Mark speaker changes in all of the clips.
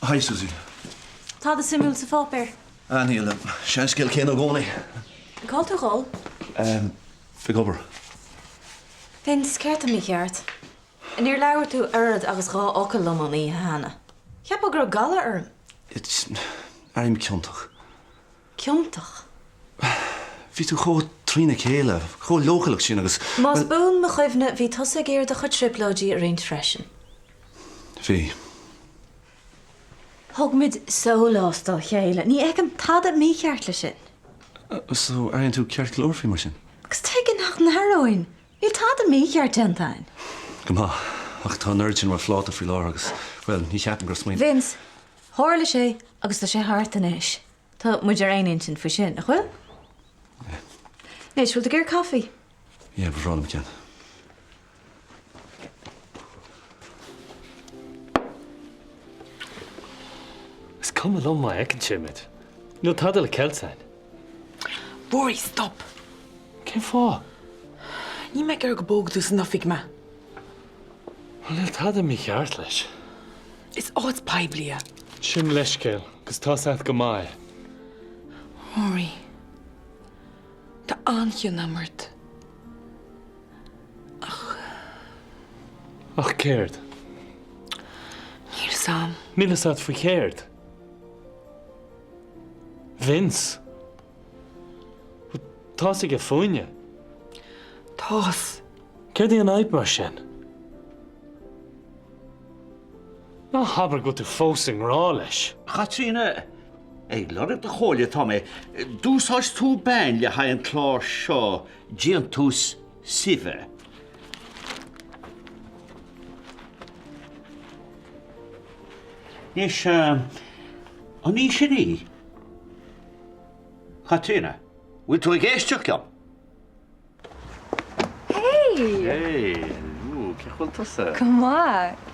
Speaker 1: Hi Susie.
Speaker 2: Tada suimiúil sa pháipéar?
Speaker 1: Ah níl, seanscéal céanna i gcónaí.
Speaker 2: Cá bhfuil tú a dhul?
Speaker 1: Ag obair.
Speaker 2: Vince, céard tá mícheart? Níor labhair tú oiread agus dha fhocal liom ón oíche cheana. Cheapfá go raibh galar orm.
Speaker 1: It's, airím ciontach.
Speaker 2: Ciontach?
Speaker 1: Bhí tú chomh trína chéile, chomh leochaileach sin agus,
Speaker 2: Más buan mo chuimhne, bhí tusa ag iarraidh do chuid trioblóidí a roinnt freisin.
Speaker 1: Bhí.
Speaker 2: Thug muid sólás dá chéile. Ní fheicim tada mícheart leis sin.
Speaker 1: So, airíonn tú ceart go leor faoi mar sin?
Speaker 2: Agus tuige nach n-aireoinn? Níl tada mícheart déanta againn.
Speaker 1: Go maith, ach tá an oiread sin ar mo phláta faoi láthair agus, bhuel, ní cheapaim gur smaoineamh.
Speaker 2: Vince, tharla sé agus tá sé thart anois. Tá muid ar aon intinn faoi sin, nach bhfuil?
Speaker 1: Yeah.
Speaker 2: Anois, bhfuil tú ag iarraidh coffee?
Speaker 1: Yeah, ba bhreá liom ceann.
Speaker 3: Is cuma liom má fheiceann sé muid. Níl tada le ceilt againn.
Speaker 4: Rory, stop!
Speaker 3: Cén fáth?
Speaker 4: Níl mé ag iarraidh go bpógfaidh tú san oifig mé.
Speaker 3: Bhuel, níl tada mícheart leis.
Speaker 4: Is áit poiblí é.
Speaker 3: Sin leithscéal, agus tá's a't go maith é.
Speaker 4: Rory, tá an-chion agam ort. Ach.
Speaker 3: Ach céard?
Speaker 4: Níl fhios a'm.
Speaker 3: Níl fhios a't faoi chéard? Vince? Bhuel, tá's aige fúinne.
Speaker 4: Tá's.
Speaker 3: Céard í an fhadhb mar sin? Ná habair go bhfuil tú fós i ngrá leis.
Speaker 5: A Chaitríona, ag lorg do chomhairle atá mé. D'úsáid tú bean le haghaidh an clár seo déantús suibhe. Anois, an í sin í? Chaitríona, bhfuil tú ag éisteacht liom?
Speaker 6: Hey!
Speaker 7: Hey! Ooh, cén chaoi bhfuil tusa?
Speaker 6: Go maith.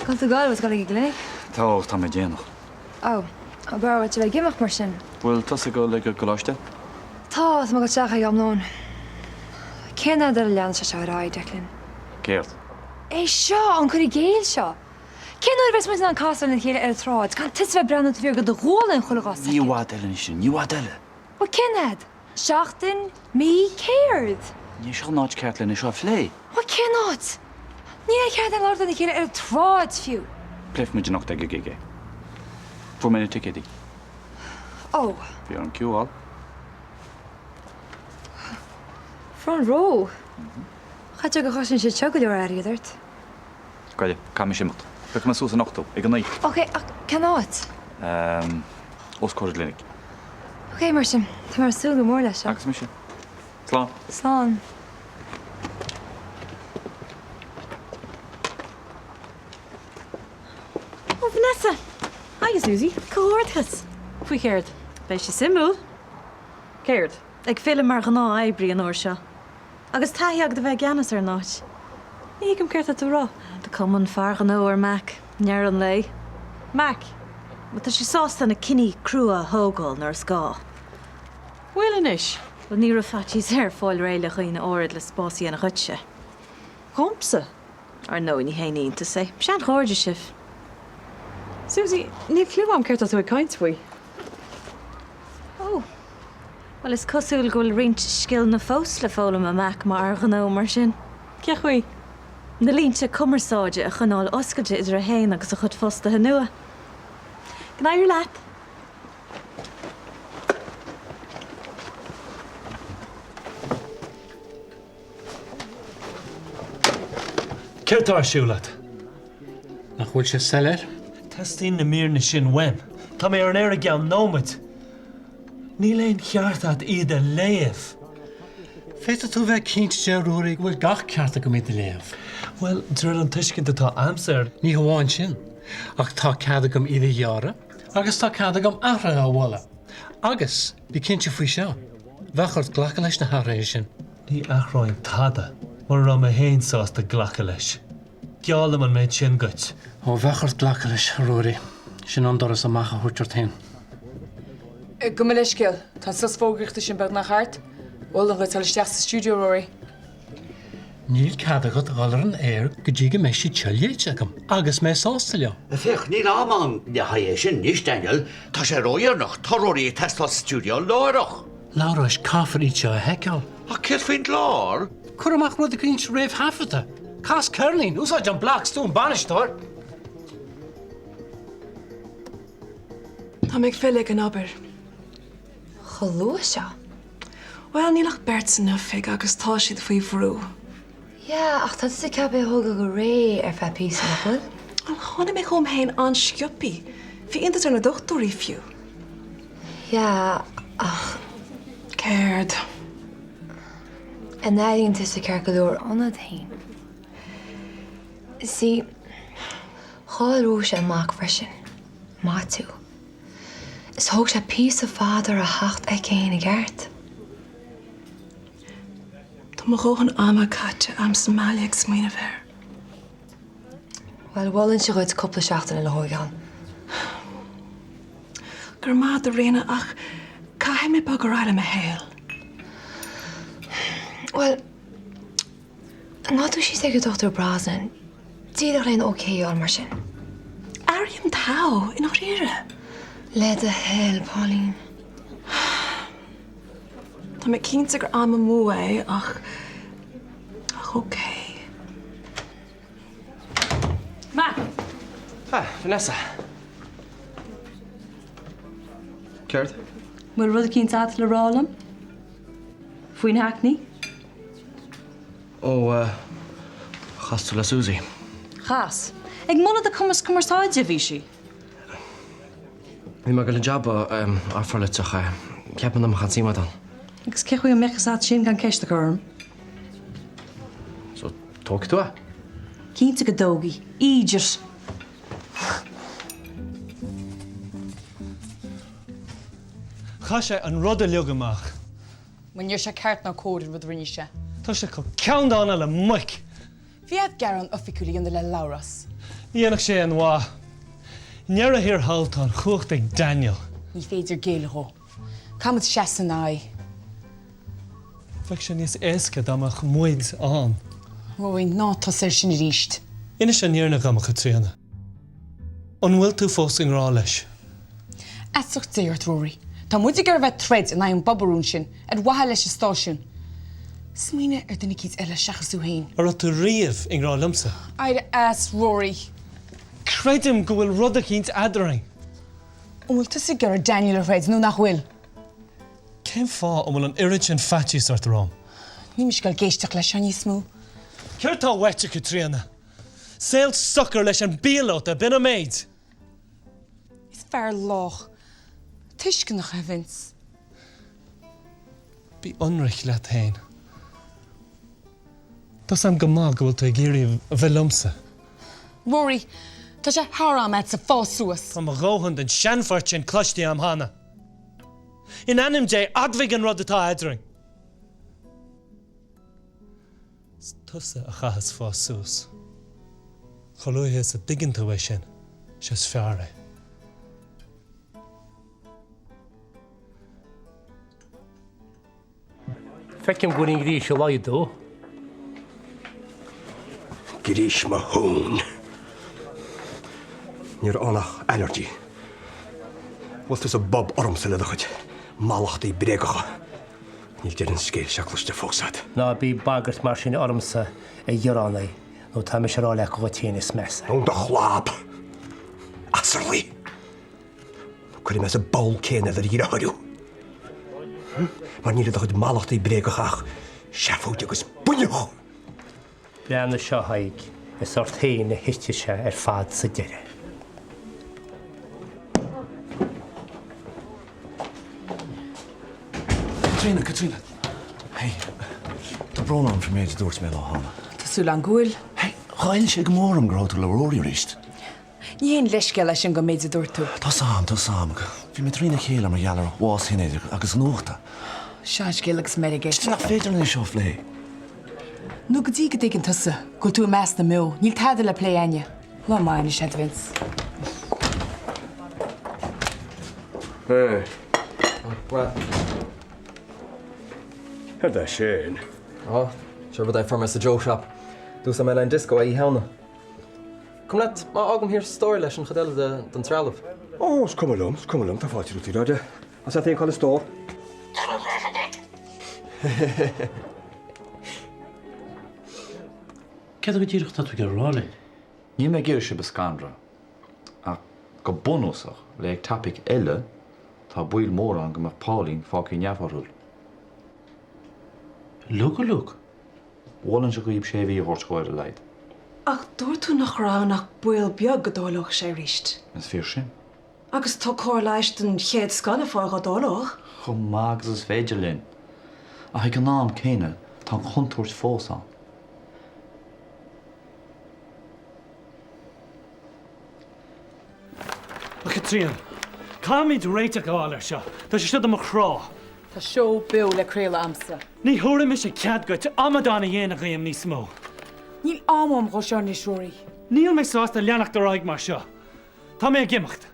Speaker 6: Cá bhfuil tú ag dul, bhfuil tú ag dul ag an gclinic?
Speaker 7: Tá, ach tá mé déanach.
Speaker 6: Ó, ab fhearr dhuit a bheith ag imeacht mar sin.
Speaker 7: Bhfuil tusa ag dul ag an gcoláiste?
Speaker 6: Tá, tá mé ag dul isteach ag am lóin. Cén fhad eile a leanfaidh sé seo ar aghaidh, Declan?
Speaker 7: Céard?
Speaker 6: É seo, an cur i gcéill seo. Cén uair a bheas muid in ann casadh lena chéile ar an tsráid gan tusa bheith ag breathnú taobh thiar de do ghualainn chuile dhá
Speaker 7: Ní i
Speaker 6: soicind?
Speaker 7: bhfad eile anois, ní i bhfad eile.
Speaker 6: Bhuel, cén fhad? Seachtain? Mí? Céard?
Speaker 7: Ní seo an áit ceart lena seo a phlé.
Speaker 6: Bhuel, cén áit? Níl aon chead ag labhairt lena chéile ar an tsráid fiú.
Speaker 7: Pléifidh muid anocht ag an gig é. Fuair mé na ticéidí.
Speaker 6: Ó.
Speaker 7: Bhí orm queueáil.
Speaker 6: Front row? Chaithfeadh go gcosnaíonn siad seo go leor airgid ort.
Speaker 7: Gabh i leith, caithfidh mise imeacht. Piocfaidh mé suas anocht tú, ag a naoi.
Speaker 6: Ok, ach cén áit?
Speaker 7: Ehm, os comhair an gclinic.
Speaker 6: Ok, mar sin, tá mé ag súil go mór leis seo.
Speaker 7: Agus mise. Slán.
Speaker 6: Slán.
Speaker 2: Ó, Vanessa!
Speaker 8: Hiya, Susie.
Speaker 2: Comhghairdeachas!
Speaker 8: Faoi chéard?
Speaker 2: Beidh sé suimiúil.
Speaker 8: Céard?
Speaker 2: Ag filleadh mar ghnáth-oibrí an uair seo. Agus taithí agat a bheith i gceannas ar an áit. Ní thuigim céard tá tú a rá. Tá cuma an fear gnó ar Mac, i ndeireadh an lae.
Speaker 8: Mac?
Speaker 2: Bhuel, tá sé sásta na cinní crua a thógáil nuair is gá.
Speaker 8: Bhuel anois.
Speaker 2: Bhuel, ní raibh faitíos air fáil réidh le dhaoine áirid le spás a dhéanamh dhuitse.
Speaker 8: Dhomsa?
Speaker 2: Ar ndóigh, ní haon iontas é. Seanchairde sibh.
Speaker 8: Susie, níl cliú agam céard tá tú ag caint faoi.
Speaker 2: Ó. Bhuel, is cosúil go bhfuil roinnt scileanna fós le foghlaim ag Mac mar fhear gnó, mar sin.
Speaker 8: Cén chaoi?
Speaker 2: Na línte cumarsáide a choinneáil oscailte idir é féin agus a chuid fostaithe nua. Go n-éirí leat!
Speaker 3: Céard tá ar siúl agat?
Speaker 9: Nach bhfuil sé soiléir?
Speaker 3: Teastaíonn na míreanna sin uaim. Tá mé ar an aer i gceann nóiméid. Níl aon cheart agat iad a léamh.
Speaker 9: Féadfaidh tú a bheith cinnte de, a Ruairí, go bhfuil gach ceart agam iad a léamh.
Speaker 3: Bhuel, de réir an tuiscint atá a'msa air.
Speaker 9: Ní hamháin sin, ach tá cead agam iad a ghearradh agus tá cead agam athruithe a mholadh. Agus, bí cinnte faoi seo, bheadh ort glacadh leis na hathruithe sin.
Speaker 3: Ní athróinn tada mura raibh mé féin sásta glacadh leis. Geallaim an méid sin dhuit.
Speaker 9: Ó, bheadh ort glacadh leis, a Ruairí. Sin an doras amach a thabhairt ort féin.
Speaker 4: Gabh mo leithscéal, tá an sos fógraíochta sin beagnach thart. Ullamh dhuit dul isteach sa stiúideo, Rory.
Speaker 9: Níl cead agat dhul ar an aer go dtí go mbeidh siad seo léite agam agus mé sásta leo.
Speaker 5: Féach, níl am ann le haghaidh é sin anois, Daniel. Tá sé ródheireanach. Tá Rory ag teastáil sa stiúideo láithreach.
Speaker 9: Labhráis, caithfear iad seo a sheiceáil.
Speaker 5: Ach céard faoin gclár?
Speaker 9: Cuir amach rud eicínt réamhthaifeadta. Cas ceirnín, úsáid an bloc, is tú an bainisteoir.
Speaker 4: Tá mé ag filleadh ag an obair.
Speaker 6: Chomh luath seo?
Speaker 4: Bhuel, níl ach beirt san oifig agus tá siad faoi bhrú.
Speaker 6: Yeah, ach tá tusa ceaptha é a thógáil go réidh ar feadh píosa, nach bhfuil?
Speaker 4: Bhuel, tháinig mé chugam féin an-sciobthaí. Bhí iontas ar na dochtúirí fiú.
Speaker 6: Yeah, ach.
Speaker 4: Céard?
Speaker 6: An airíonn tusa ceart go leor ionat féin? See, chaill Róise a mac freisin, Maitiú. Is thóg sé píosa fada uirthi theacht aici féin i gceart.
Speaker 4: Tá mo dhóthain ama caite a'm sa mbaile ag smaoineamh air.
Speaker 6: Bhuel, mholfainnse dhuit cúpla seachtain eile a thógáil.
Speaker 4: Go raibh maith a'd a Ríona ach caithfidh mé bogadh ar aghaidh le mo shaol.
Speaker 6: Bhuel, An ngabhfaidh tú síos ag an Dr. Brosnan, díreach lena OK a fháil mar sin.
Speaker 4: Airím togha, i ndáiríre.
Speaker 6: Le do thoil, Pauline.
Speaker 4: Tá mé cinnte gur am amú é ach, ach OK.
Speaker 8: Mac!
Speaker 1: Ah, Vanessa. Céard?
Speaker 2: Bhfuil rud eicínt agat le rá liom? Faoin Hackney?
Speaker 1: Ó, eh, chas tú le Suzy?
Speaker 2: Chas. Ag moladh do chumas cumarsáide a bhí sí.
Speaker 1: Bhí mé ag dul an jab a ofráil duit ach ceapaim nach mbeadh aon suim agat ann.
Speaker 2: Agus cé chaoi a mbeadh fhios agat sin gan ceist a chur orm?
Speaker 1: So, tógfaidh tú é?
Speaker 2: Cinnte go dtógfaidh. Eejit.
Speaker 3: Chaith sé an rud uilig amach.
Speaker 4: Bhuel, ní raibh sé ceart ná cóir an rud a rinne sé.
Speaker 3: Tá sé chomh ceanndána le muic!
Speaker 4: Bhí agat gearán oifigiúil a dhéanamh le Labhrás.
Speaker 3: Ní dhéanfadh sé aon mhaith. I ndeireadh thiar thall tá an chumhacht ag Daniel.
Speaker 4: Ní féidir géilleadh dhó. Caithfimid seasamh ina aghaidh.
Speaker 3: Bheadh sé níos éasca dá mbeadh muid ann.
Speaker 4: Rory, ná tosaigh air sin arís.
Speaker 3: Inis an fhírinne dhom, a Chaitríona. An bhfuil tú fós i ngrá leis?
Speaker 4: Feasacht Dé ort, Rory. Tá muid ag iarraidh a bheith ag troid in aghaidh an bhobarúin sin, ar mhaithe leis an stáisiún. Smaoinigh ar duine eicínt eile seachas thú féin.
Speaker 3: An raibh tú riamh i ngrá liomsa?
Speaker 4: Éirigh as, Rory.
Speaker 3: Creidim go bhfuil rud eicínt eadrainn.
Speaker 4: An bhfuil tusa ag iarraidh Daniel a throid nó nach bhfuil?
Speaker 3: Cén fáth an bhfuil an oiread sin faitíos ort romham?
Speaker 4: Níl mise ag dul ag éisteacht leis seo níos mó.
Speaker 3: Céard tá uait, a Chaitríona? Saol socair leis an bpíolóta, b'in an méid.
Speaker 4: Is fear lách, tuisceanach é Vince.
Speaker 3: Bí ionraic leat féin. Tá's a'm go maith go bhfuil tú ag iarraidh a bheith liomsa.
Speaker 4: Rory, tá sé thar am a'dsa fás suas.
Speaker 3: Tá mo dhóthain den seanphort sin cloiste a'm cheana. In ainm Dé, admhaigh an rud atá eadrainn. Is tusa a chaitheas fás suas. Chomh luaithe is a dtuigeann tú é sin, is é is fearr é.
Speaker 10: Feicim go bhfuil an ghrís ag laghdú.
Speaker 11: Grís mo thóin. Ní raibh ann ach ailléirgí. Bhfuil tusa bob ormsa le do chuid mallachtaí bréagacha. Níl deireadh an scéil seo cloiste fós agat.
Speaker 10: Ná bí ag bagairt mar sin ormsa, a ghearánaí, nó tá mise ag rá leat gur dhuit féin is measa.
Speaker 11: Dún do chlab, asarlaí! Nó cuirfidh mé sa bpoll céanna le do dheartháir thú. Mar níl i do chuid mallachtaí bréagacha ach seafóid agus buinneach!
Speaker 10: Breathnaigh seo, a Thaidhg, is ort féin a thitfidh sé ar fad sa deireadh.
Speaker 1: Caitríona, Caitríona! Hey, tá brón orm faoin méid a dúirt mé an lá cheana.
Speaker 4: Tá súil agam go bhfuil.
Speaker 1: Hey, ghoill sé go mór orm go raibh tú le Rory arís.
Speaker 4: Ní haon leithscéal é sin don méid a dúirt tú.
Speaker 1: Tá's a'm, tá's a'm. Bhí mé trína chéile mar gheall ar bhás Shinéad agus an uachta.
Speaker 4: Seanscéal agus meirg air.
Speaker 1: Nach féidir linn é seo a phlé?
Speaker 4: Nó go dtí go dtuigeann tusa go bhfuil tú i measc na mbeo, níl tada le plé againne. Lá maith anois a'd, Vince.
Speaker 11: Hey. Well. Céard é sin?
Speaker 1: Ó.
Speaker 12: Seo rud é a fuair mé sa Joe Shop. D'úsáid mé le an disco é Oíche Shamhna. Cuma leat má fhágaim thiar sa stór leis an chuid eile den trealamh?
Speaker 11: Ó, is cuma liom, is cuma liom, tá fáilte romhat a Roger. As leat féin cá bhfuil an stór. Go raibh maith agat.
Speaker 9: Céard go díreach atá tú ag iarraidh a rá linn?
Speaker 7: Níl mé ag iarraidh sibh a scanradh, ach go bunúsach, le ectopic eile, tá baol mór ann go mbeadh Pauline fágtha neamhthorthúil.
Speaker 9: Luke a Luke.
Speaker 7: Mholfainnse dhaoib sé mhí a thabhairt dhó ar a laghad.
Speaker 8: Ach dúirt tú nach raibh ann ach baol beag go dtarlódh sé arís.
Speaker 7: Is fíor sin.
Speaker 8: Agus tá cóir leighis den chéad scoth le fáil dhá dtarlódh.
Speaker 7: Chomh maith agus is féidir linn. Ach ag an am céanna, tá an chontúirt fós ann.
Speaker 3: A Chaitríona, caithfimid réiteach a fháil air seo. Tá sé seo do mo chrá.
Speaker 4: Tá seó beo le craoladh a'msa.
Speaker 3: Ní thabharfaidh mise cead duit amadán a dhéanamh dhíom níos mó.
Speaker 4: Níl am a'm dhó seo anois, Rory.
Speaker 3: Níl mé sásta leanacht ar aghaidh mar seo. Tá mé ag imeacht.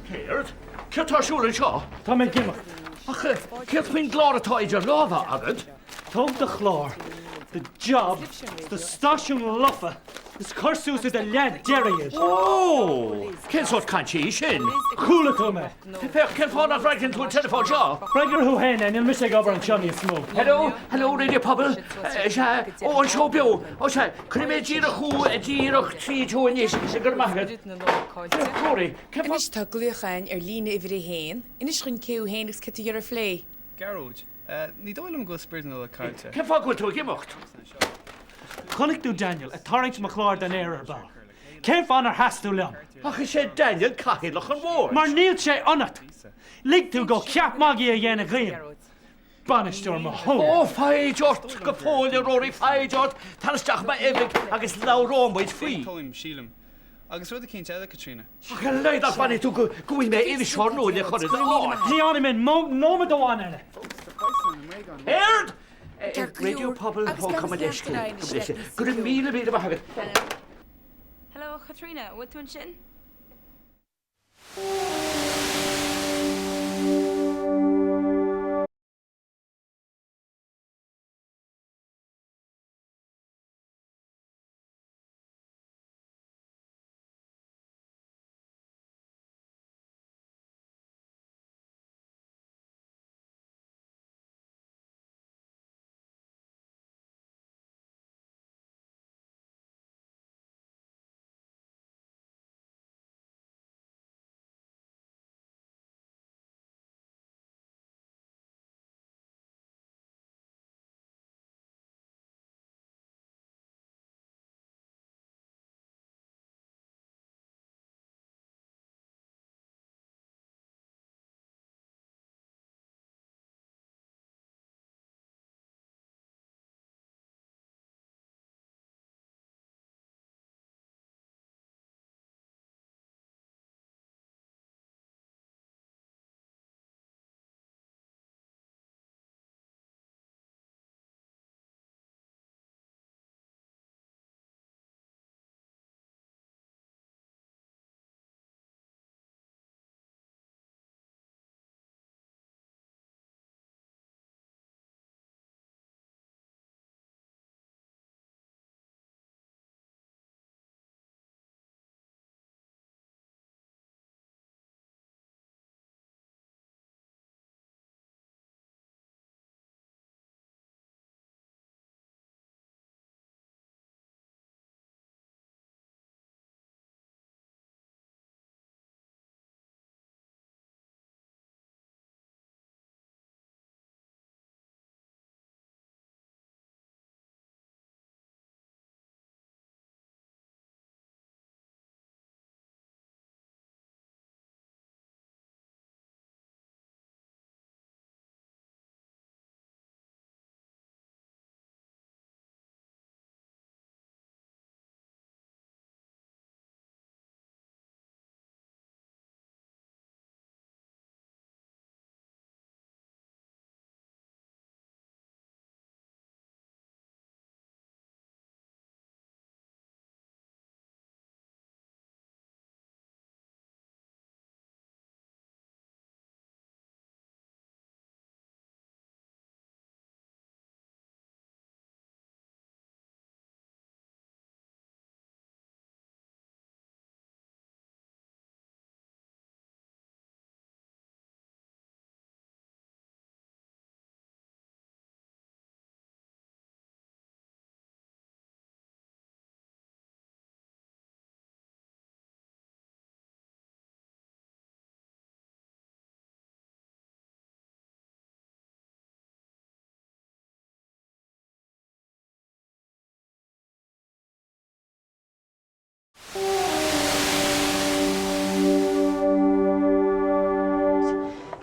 Speaker 5: Céard? Céard tá ar siúl anseo?
Speaker 3: Tá mé ag imeacht.
Speaker 5: Ach céard faoin gclár atá idir lámha agat?
Speaker 3: Tóg do chlár, do job, 's do stáisiún lofa is cuir suas i do leath deiridh iad.
Speaker 5: Ó! Cén sórt cainte í sin?
Speaker 3: Chuala tú mé!
Speaker 5: Féach, cén fáth nach bhfreagraíonn tú an teileafón seo?
Speaker 3: Freagair thú féin é, níl mise ag obair anseo níos mó.
Speaker 5: Hello, hello, Raidió Pobal. Sea, ó, an seó beo. Ó, sea, cuirfidh mé díreach thú, díreach tríd thú anois, go raibh maith agat. Féach, Rory, cén fáth.
Speaker 4: Anois tá glaoch againn ar líne uimhir a haon. Inis dhúinn cé thú féin agus céard tá tú ag iarraidh a phlé.
Speaker 13: Gearóid, Ní dóigh liom go bhfuil spiorad na Nollag caillte.
Speaker 5: Cén fáth go bhfuil tú ag imeacht?
Speaker 3: Chonaic tú Daniel ag tarraingt mo chláir den aer ar ball. Cén fáth nár sheas tú liom?
Speaker 5: Ach is é Daniel cathaoirleach an bhoird.
Speaker 3: Mar níl sé ionat! Lig tú dhó ceap magaidh a dhéanamh dhíom! Bainisteoir mo thóin!
Speaker 5: Ó, foighid ort go fóill, a Rory, foighid ort! Tar isteach i m'oifig agus labhróidh muid faoi.
Speaker 13: Aontaím, sílim. Agus rud eicínt eile, Caitríona.
Speaker 5: Ach ar a laghad nach bhfanfaidh tú go bhfaighidh mé iriseoir nua le chur i do áit.
Speaker 3: Ní fhanfaidh mé nóiméad amháin eile.
Speaker 5: Céard? Raidió Pobal, ó, gabh mo leithscéal, gabh mo leithscéal. Go raibh míle míle maith agat.
Speaker 14: Hello, a Chaitríona, an bhfuil tú ansin?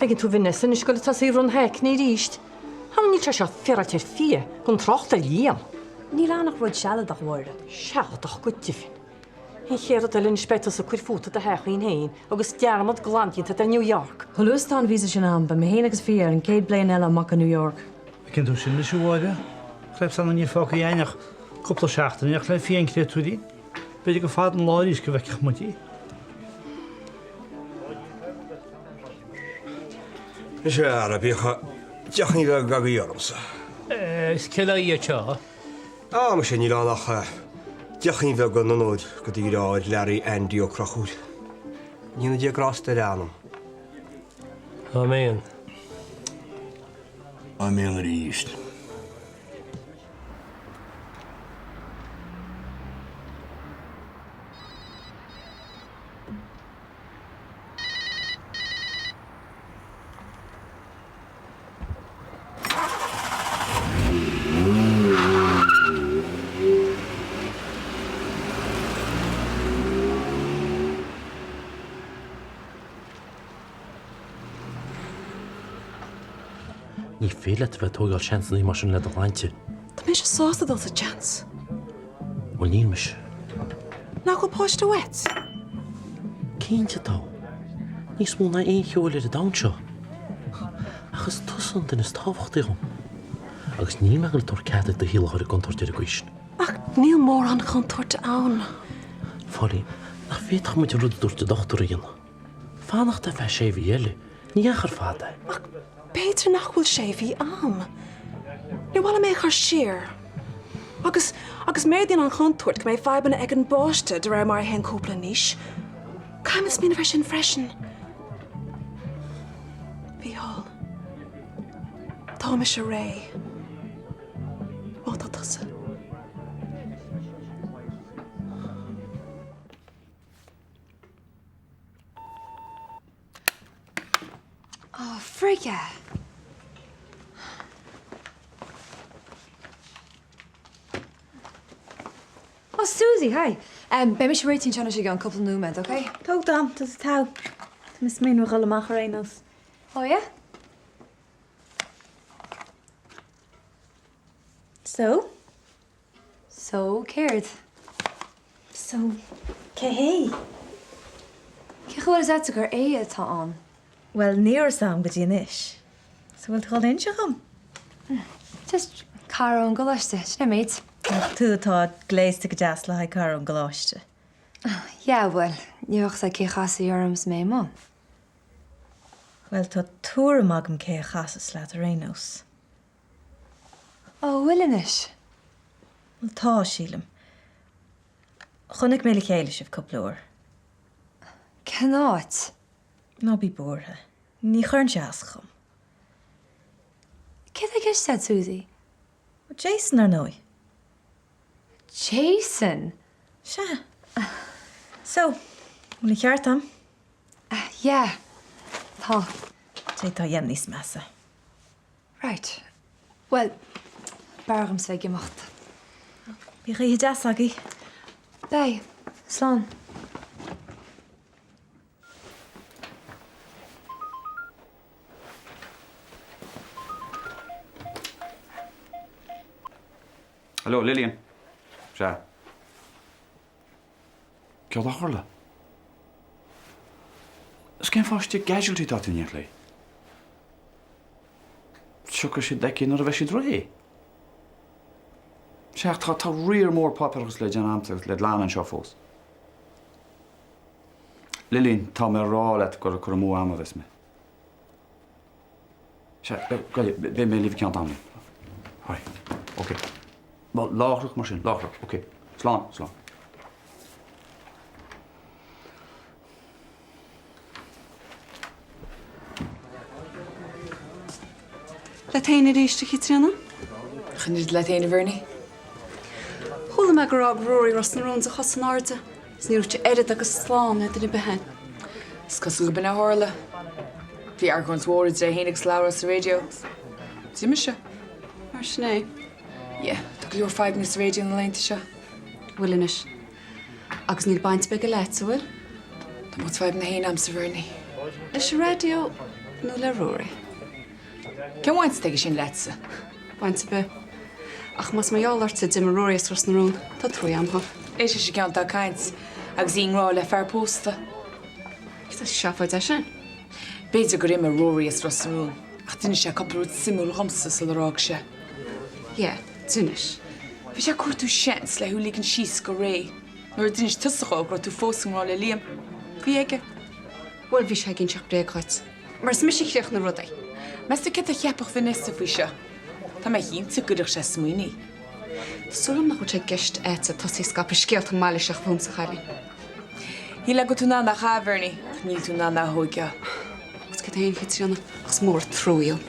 Speaker 15: Bhfeiceann tú Vanessa anois ag goil ag tosaí ag run hackney arís. Á níl sé seo féaráilte ar Fia, gan trácht ar Liam. Níl ann ach rud sealadach, a Mháire. Sealadach go deimhin. An chéad rud eile anois beidh tusa ag cur fút i do theachín féin agus dearmad glan déanta ar New York.
Speaker 8: Chomh luath is atá an visa sin a'm, beidh mé féin agus Fia ar an gcéad bplane eile amach go New York.
Speaker 16: Feiceann tú sin anois, a Mháire? Cha raibh san níl fágtha againn ach cúpla seachtain ach le Fia an créatúirín. B'fhéidir gur fada an lá arís go bhfeicfeadh muid í.
Speaker 11: Is ea, ara, bíodh deochín bheag agaibh ormsa.
Speaker 10: Is cé le iad seo?
Speaker 11: Á, muise, níl ann ach deochín bheag in onóir go do dheartháir Larry Andy Ó Conchúir. Go ndéana Dia grásta ar a anam.
Speaker 10: Áiméan.
Speaker 17: Áiméan arís.
Speaker 1: Ní féidir leat a bheith ag tógáil seansanna mar sin le do shláinte.
Speaker 18: Tá mise sásta dul sa tseans.
Speaker 1: Bhuel, níl mise.
Speaker 18: Nach bhfuil páiste uait?
Speaker 1: Cinnte tá. Níos mó ná aon cheo eile ar an domhan seo. Ach is tusa an duine is tábhachtaí dhom. Agus níl mé ag goil ag tabhairt cead duit do shaol a chur i gcontúirt ar an gcaoi sin.
Speaker 18: Ach níl mórán contúirte ann.
Speaker 1: Phóilín, nach bhféadfadh muid an rud a dúirt an dochtúir a dhéanamh? Fanacht ar feadh sé mhí eile, ní achar fada é.
Speaker 18: Ach b'fhéidir nach bhfuil sé mhí a'm. Ní mhaith liom é a chur siar. Agus, agus méadaíonn an chontúirt go mbeidh fadhbanna ag an bpáiste de réir mar a théann cúpla in aois. Caithfidh mé smaoineamh air sin freisin. Mhícheál, tá mise réidh. Má tá tusa.
Speaker 6: Oh, frig é! Oh, Susie, hi! Um, beidh mise réitithe anseo anois i gceann cúpla nóiméad, ok?
Speaker 2: Tóg d'am, tá tú togha. Tá mé ag smaoineamh a dhul amach ar aon nós.
Speaker 6: Oh, yeah?
Speaker 2: So?
Speaker 6: So, céard?
Speaker 2: So, cé hé?
Speaker 6: Cén chaoi a bhfuil a fhios agat gur é atá ann?
Speaker 2: Bhuel, ní raibh 'fhios a'm go dtí anois. So bhfuil tú dhul inse dhom?
Speaker 6: Just cara ón gcoláiste, sin é an méid.
Speaker 2: Nach tú atá gléasta go deas le haghaidh cara ón gcoláiste.
Speaker 6: Yeah, bhuel, ní bheadh 'fhios a'd cé chasfaidh orm 's mé amuigh.
Speaker 2: Bhuel, tá tuairim agam cé a chasfas leat ar aon nós.
Speaker 6: Ó, bhfuil anois?
Speaker 2: Bhuel, tá, sílim. Chonaic mé le chéile sibh cúpla uair.
Speaker 6: Cén áit?
Speaker 2: Ná bí buartha. Ní chuireann sé as dhom.
Speaker 6: Céard atá i gceist agat, Susie?
Speaker 2: Jason, ar ndóigh.
Speaker 6: Jason?
Speaker 2: Sea. So, bhfuil an ceart a'm?
Speaker 6: Yeah, tá.
Speaker 2: D'fhéadfá a dhéanamh níos measa.
Speaker 6: Right. Bhuel, b'fhearr dhomsa ag imeacht.
Speaker 2: Bíodh oíche deas agaibh.
Speaker 6: Beidh. Slán.
Speaker 7: Hello, Lillian. Sea. Céard a tharla? Is cén fáth istigh i gcasualty atá tú in éineacht léi? Tiocfaidh siad aici nuair a bheidh siad réidh. Sea, ach tá, tá riar mór páipéarachas le déanamh a'msa agus le glanadh anseo fós. Lillian, tá mé a rá leat gur ag cur amú ama a bheas mé. Sea, beidh mé libh i gceann tamaill. Alright, ok. Bhuel, láithreach mar sin, láithreach, ok. Slán, slán.
Speaker 18: Leat féin arís, a Chaitríona?
Speaker 4: Chan oiread leat féin, a Bhernie.
Speaker 18: Chuala mé gur fhág Ruairí Ros na Rún de chos in airde, is ní raibh sé oiread agus slán le duine ar bith ann.
Speaker 4: Is cosúil go b'in a tharla. Bhí argóint mhór idir é féin agus Labhrás sa raidió. D'imigh sé.
Speaker 18: Mar sin é.
Speaker 4: Yeah, tá go leor fadhbanna sa raidió na laethanta seo.
Speaker 18: Bhfuil anois. Agus níl baint ar bith aige leat, an bhfuil?
Speaker 4: Tá mo chuid fadhbanna féin a'msa, a Bhernie.
Speaker 18: Leis an raidió?
Speaker 4: Nó le Rory? Cén bhaint atá aige sin leatsa? Baint ar bith. Ach más mar gheall ortsa a d'imigh Rory as Ros na Rún, tá truaí a'm dho. Éist leis an gceann atá ag caint agus í i ngrá le fear pósta. Cad as seafóid é sin? B'fhéidir gur imigh Rory as Ros na Rún ach d'inis sé cúpla rud suimiúil dhomsa sular fhág sé. Yeah, d'inis. Bhí sé ag cuartú seans le thú a ligean síos go réidh. Nuair a d'inis tusa dhó go raibh tú fós i ngrá le Liam, bhí aige. Bhuel, bhí sé ag inseacht bréag dhuit. Mar is mise a chríochnaigh rudaí. Meas tú céard a cheapfadh Vanessa faoi seo? Tá mé cinnte go gcuirfeadh sé ag smaoineamh í. Tá súil agam nach bhfuil sé i gceist a'dsa tosaí ag scaipeadh scéalta mailíseacha fúmsa, a chailín. Shílfeá go bhfuil tú in ann é a chaitheamh, Bernie, ach níl tú in ann é a thóigeáil. Agus céard é féin, a Chaitríona, ach is mór an truaí dhom.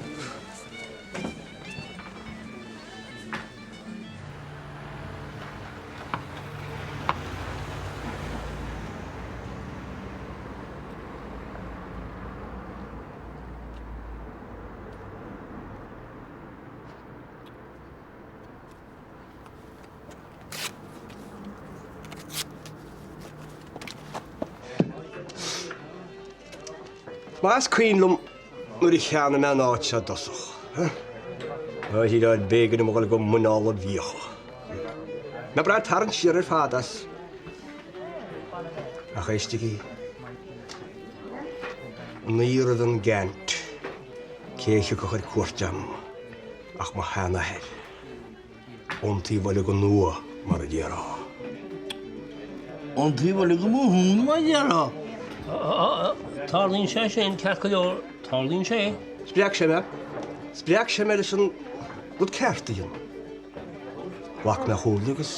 Speaker 11: Más cuimhin liom nuair a cheannaigh mé an áit seo i dtosach, shílfeá b'éigean dom a dhul go muineál na bhfiacha. Mé breá ag tarraingt siar ar fad as. Ach éistigí. An oíche roimh an gCeant, cé a thiocfadh ar cuairt orm ach mo sheanathair. Ón taobh eile den fhuath, mar a déarfá.
Speaker 17: Ón taobh eile de mo thóin, mar a déarfá.
Speaker 10: Tarlaíonn sé sin, ceart go leor, tarlaíonn sé.
Speaker 11: Spreag sé mé. Spreag sé mé leis an rud ceart a dhéanamh. Ghlac mé a chomhairle agus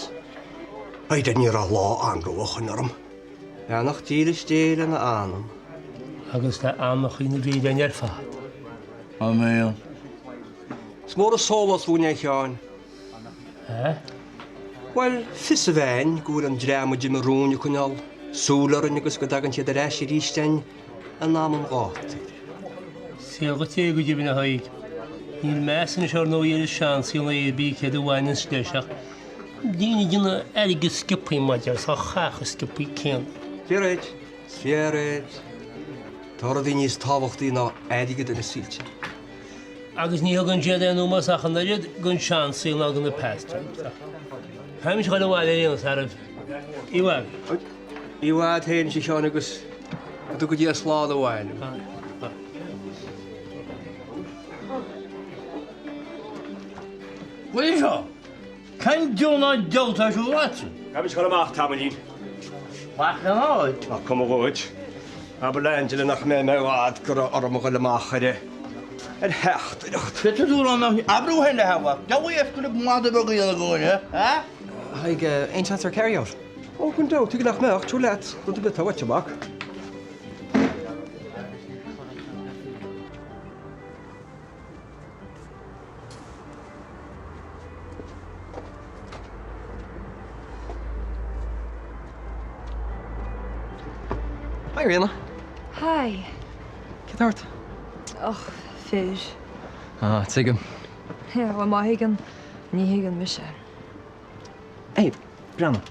Speaker 11: b'fhéidir ní raibh lá anró ó shoin orm. Beannacht dílis Dé lena anam.
Speaker 10: Agus le anamacha na bhfíréan ar fad.
Speaker 17: Áiméan.
Speaker 11: Is mór an sólás dhúinn é, a Sheáin. Bhuel, fios a bheith a'inn go bhfuil an dream a d'imigh romhainn ag coinneáil súil orainn agus go dtagann siad ar ais arís a'inn in am an ghátair.
Speaker 10: Saor dhuit é go deimhin, a Thaidhg. Níl meas anois ar ndóigh ar an seansaol nó ar bith céard a bhaineanns leis ach daoine ag déanamh airgead sciobthaí mar a déarfá, á chaitheamh sciobthaí céanna.
Speaker 11: Fíor duit, fíor duit. Tá rudaí níos tábhachtaí ná airgead ar an saol seo.
Speaker 10: Agus ní thugann siad aon ómós ach an oiread don seansaol ná do na pastimes. Ach caithfimid a dhul abhaile ar aon nós, a fhearaibh. I bhfad.
Speaker 11: I bhfad féin, a Sheáin, agus go dtuga Dia slán abhaile.
Speaker 17: Bhuel seo, Cén diabhal diabhal atá ar siúl agatsa?
Speaker 11: Caithfimid a dhul amach tamaillín.
Speaker 17: Amach cén áit?
Speaker 11: Nach cuma dhuit. Abair le Angela nach mbeidh mé i bhfad go raibh orm a dhul amach ar ar theachtaireacht.
Speaker 17: Cé tá tú a rá nach Abair féin le hAbha. Deabhail a fhios go raibh madadh beag a dhéanamh againn, eh?
Speaker 12: Thaidhg, aon seans ar carry-out?
Speaker 11: Ó, gan dabht, tuige nach mbeadh, tabhair leat rud ar bith atá uait, a mhac.
Speaker 12: Hi Ríona.
Speaker 6: Hi.
Speaker 12: Céard tá ort?
Speaker 6: Och, fir.
Speaker 12: Ah, tuigim.
Speaker 6: Yeah, bhuel má thuigeann, ní thuigeann mise.
Speaker 12: Hey, breathnaigh.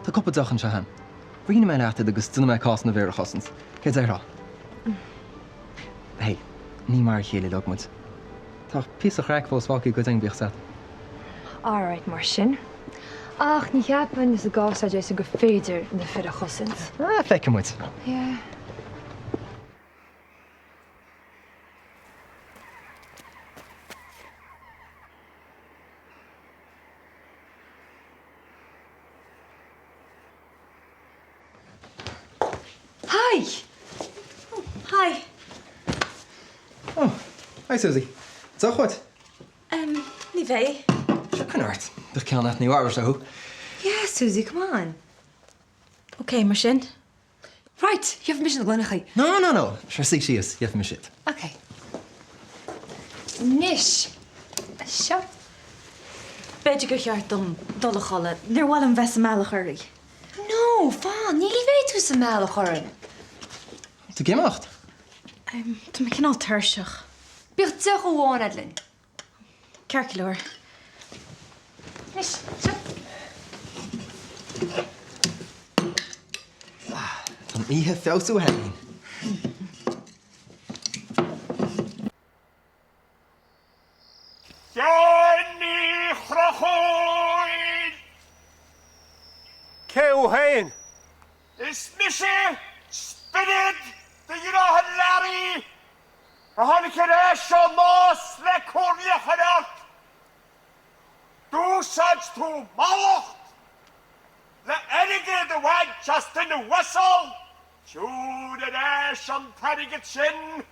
Speaker 12: Tá cupa deoch anseo a'm. Roinnfidh mé leat iad agus déanfaidh mé cás na bhfir a chosaint. Céard déarfá? Hey, ní mar a chéile uilig muid. Tá píosa craic fós fágtha ag cuid againn, bíodh 's a'd.
Speaker 6: Alright, mar sin. Ach ní cheapaim sa gcás seo Jason gur féidir na fir a chosaint.
Speaker 12: Ah, feicfidh muid.
Speaker 6: Yeah. Hi! Oh, hi.
Speaker 12: Oh, hi Susie. Deoch uait?
Speaker 2: Um, ní bheidh.
Speaker 12: Sure, coinnigh ort. Bíodh ceann a't ní mharbhóidh sé thú.
Speaker 6: Yeah, Susie, come on.
Speaker 2: Ok, mar sin.
Speaker 6: Right, gheobhaidh mise na gloineachaí.
Speaker 12: No, no, no, sure suigh síos, gheobhaidh mise iad.
Speaker 6: Ok. Anois, seo.
Speaker 2: B'fhéidir gur cheart dom dul a chodladh, níor mhaith liom bheith sa mbealach oraibh.
Speaker 6: No, fan, ní bheidh tú sa mbealach orainn.
Speaker 12: Tú ag imeacht?
Speaker 2: Tá mé cineál tuirseach.
Speaker 6: Bíodh deoch amháin a'd linn.
Speaker 2: Ceart go leor.
Speaker 6: Anois, seo.
Speaker 12: Tá an oíche ag feabhsú a Heilín.
Speaker 19: A tháinig ar ais ón mbás le comhairle a chur ort. D'úsáid tú mallacht le airgead a bhaint as duine uasal. Tabhair ar ais an t-airgead sin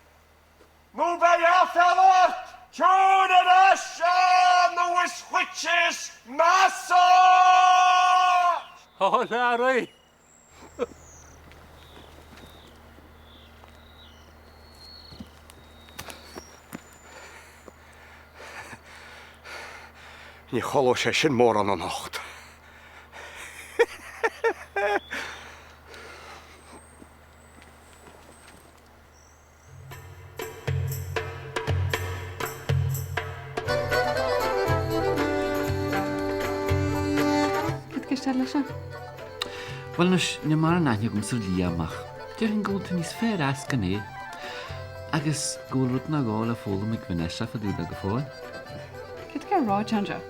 Speaker 19: nó beidh aiféala ort. Tabhair ar ais é nó is dhuitse is measa!
Speaker 10: Ó, Larry!
Speaker 11: Ní chodlóidh sé sin mórán anocht.
Speaker 4: Cad ceist eile seo?
Speaker 1: Bhuel anois, níl mórán aithne agamsa ar Liam ach déarfainn go bhfuil tú níos fearr as gan é agus go bhfuil rud nó dhó le foghlaim ag Vanessa fá dtaobh de go fóill.
Speaker 4: Cad é rá, Chandra?